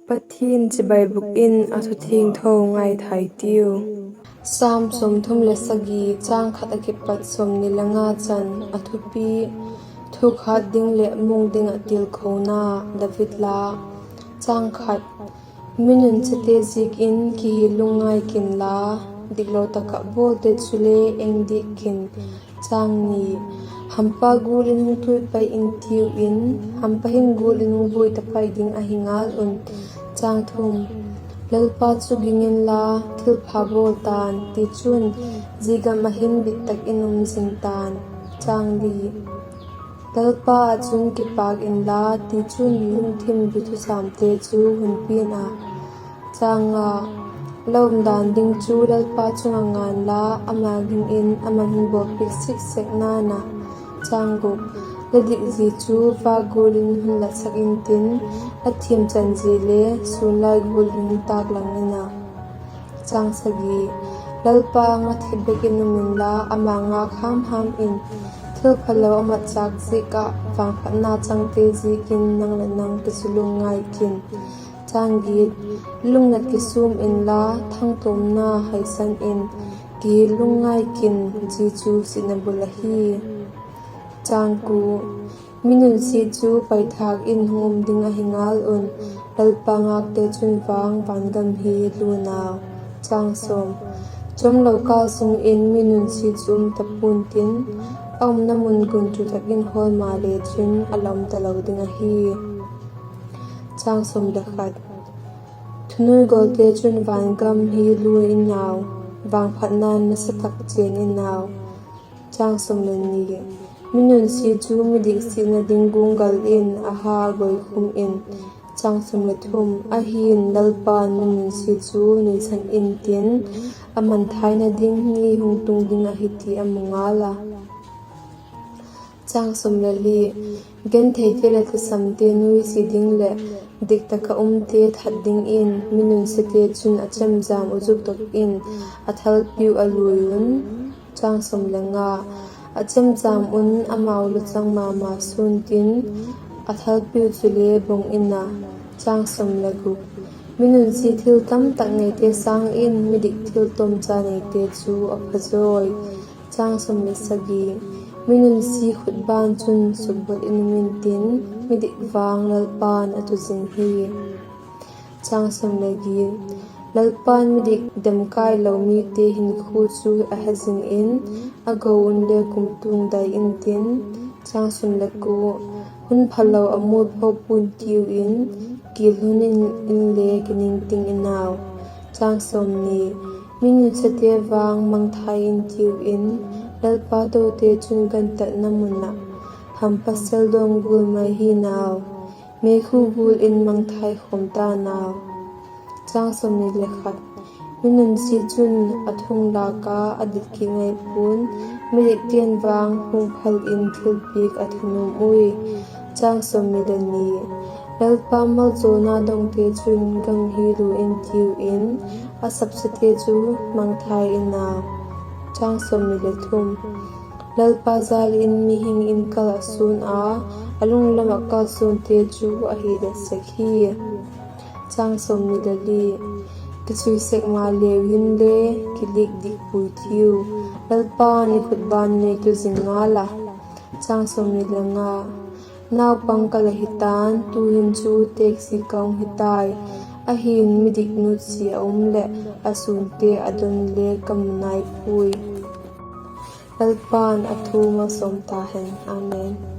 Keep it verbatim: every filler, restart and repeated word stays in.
Pathian chibai bûk in a thu thiangtho ngaithai tiu. Sam sawmthum le sagi, châng khat a kipat sawmni le nga chan. A thupi: Thukhat ding leh muang ding ah tilkhona. David la. Mi nunsiate ziakin kihi lungngai kinla, diklo tak ah bawlte chule eng diak kin. Châng ni: Hampa gual in hung tuipai intiu in, hampa hin gual in hung buai ta pai ding ahi ngal un. Châng thum: Lalpa chu ging inla, thilpha bawl ta'n; tichun, zia gam ah hin bit tak in um zing ta'n. Châng li: Lalpa ah chun kipâk inla, tichun, lungthim bi thusâmte chu hun pia'n a. Châng nga: La umdan ding chu Lalpa chung ah nganla, ama ging in a man hun bawlpiak sik sek na'n a. Châng guk: La dikzia chu vâk gual in hun lasak intin, la thiamchan zia le sûn lai gual in hun tâklang in a. Châng sagi: Lalpa âng ah thip bek in um inla, ama ngâk ham ham in; thilphalo a matchâk ziak ah vangphatna changte ziakin nang leh nang kisulung ngai kin. Châng giat: Lungnat kisûm inla, thangtawmna haisan in; kihi lungngai kin, zia chu sitna bul ahi. Châng kua: Mi nunsia chu paithâk in hung um ding ahi ngal un; Lalpa ngâkte chun vang van gam hi lua'n au. Chânglo kâl sung in mi nunsia chu um ta pua'n tin, a umna mun gunchu tak in hawl maleh chun a la um talo ding ahi. Thunuai gawlte chun van gam hi lua in au; vangphatna'n nasa tak chên in au. Mi nunsia chu midik sitna ding guanggal in a ha a goikhum in. Ahi'n, Lalpa'n mi nunsia chu nuisan intin, a mangthaina ding ni hung tung ding ahi ti a mu ngal a. Gentheite leh thisamte nuisia ding leh, dik tak ah umte that dingin mi nunsiate chun a chemjam uh zuk dok in a thalpiu a lui un. A chemjam un amau luchang ma ma su'n tin, a thalpiu chule bong in a. Mi nunsia thil tamtak neite sâng in midik thil tawmcha neite chu a phazawi. Mi nunsia khutban chun sukbot in um intin, midik vang Lalpa'n a tu zing hi. Lalpa'n midik demkailo mite hinkhua chu a he zing in, a go unle kumtuang dai intin. Hun phalo a mualpho pua'n tiu in, kil hun in inle kiningting in au. Mi nunsiate vang mangthai intiu in, Lalpa dote chun gantatna mun ah hampa seldawng gual mai hi'n au; meikhu gual in mangthai khawm ta'n au. Mi nunsia chun a thung lâk a, a dit kit ngai pua'n; midikte'n vang hung phal in thilpiak a thanuam ui. Lalpa maljawlna dongte chun gam hi lua intiu in, a sapsate chu mangthai in au. Lalpa jâl in mihing in kal a suan a, a lunglam ah kalsuante chu a hidet sek hi. Kisui sek maleu hinle, kilik dik pui tiu; Lalpa'n i khutban in ei tu zing ngal a. Naupang ka la hi ta'n, tu'hin chu teksi ka hung hi tai; ahi'n, midik nutsia a um leh, a sûnte a don le ka mu nai puai. Lalpa'n a thu malsawm ta hen. Amen.